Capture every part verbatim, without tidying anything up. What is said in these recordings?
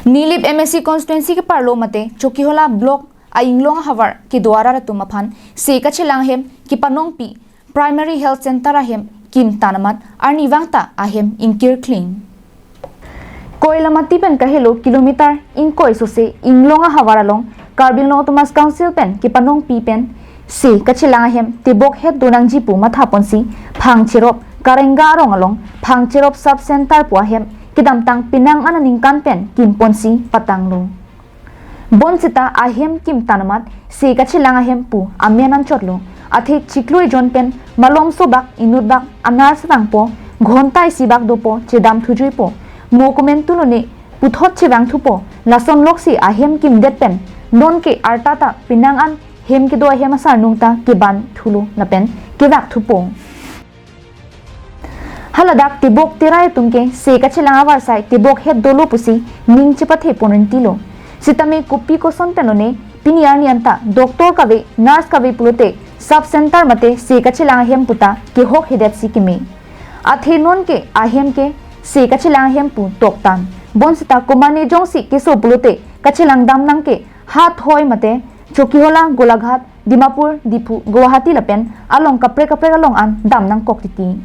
Nilip M A C constituency keparlo mate Chokihola block a-inglong ahavar kedo arat atum aphan se kachelang ahem kepanongpi Primary Health Center ahem kimtan amat arnivang ta ahem ingkirkling. Koilamati pen kahelo kilometer ingkoi sose inglong ahavar along Karbi Anglong Autonomous Council pen kepanongpi pen se kachelang ahem tebok het donangji pu mathaponsi Phangcherop Karengga arong along Phangcherop Sub Center pu ahem kedamtang penang an aningkan pen kimponsi patanglo. Bonseta ahem kimtan amat se kachelang ahem pu amen anchotlo. Athe chiklo ejon pen malomso bak inut bak a-nurse vangpo, ghonta isi bak dopo chedam thujuipo, mo komantu lone puthot chevang thupo, lason loksi ahem kimdet pen nonke arta ta penang an hem kedo ahem asarnung ta keban thulo lapen kevak thupo. Haladak tebok terai atum ke se kachelang avarsai tebok het dolo pusi ning chepathe ponrintilo. Sitame kopi koson pen lone pini arni anta doctor kave, nurse kave pulote sub center mate se kachelang ahem puta kehok hedet si keme. Athe nonke ahem ke se kachelang ahem pu toktan. Bonseta komane jongsi keso pulote kachelang damnang ke hathoi mate Chokihola, Golaghat, Dimapur, Diphu, Guwahati lapen along kaprek kaprek along an damnangkok titi.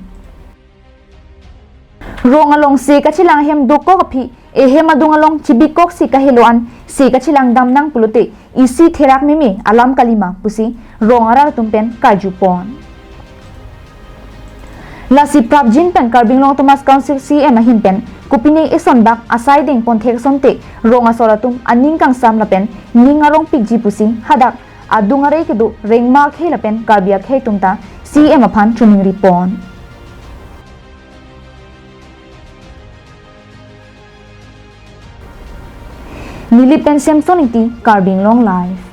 Rong along se kachelang ahem dokok aphi, ehem adung along chibikoksi kahelo an se kachelang damnang pulote isi therak meme alam kalima pusi rong arat atum pen karjupon. Lasi prapjin pen Karbi Anglong Autonomous Council C E M ahin pen kopine eson bak asai dengpon thek asonte rong asor atum aning kangsam lapen ning arongpikji pusi hadak adung arei kedo rengma akhei lapen Karbi akhei atum ta C E M aphan choningripon. Nilip pen Samson Ingti, Karbi Anglong Live.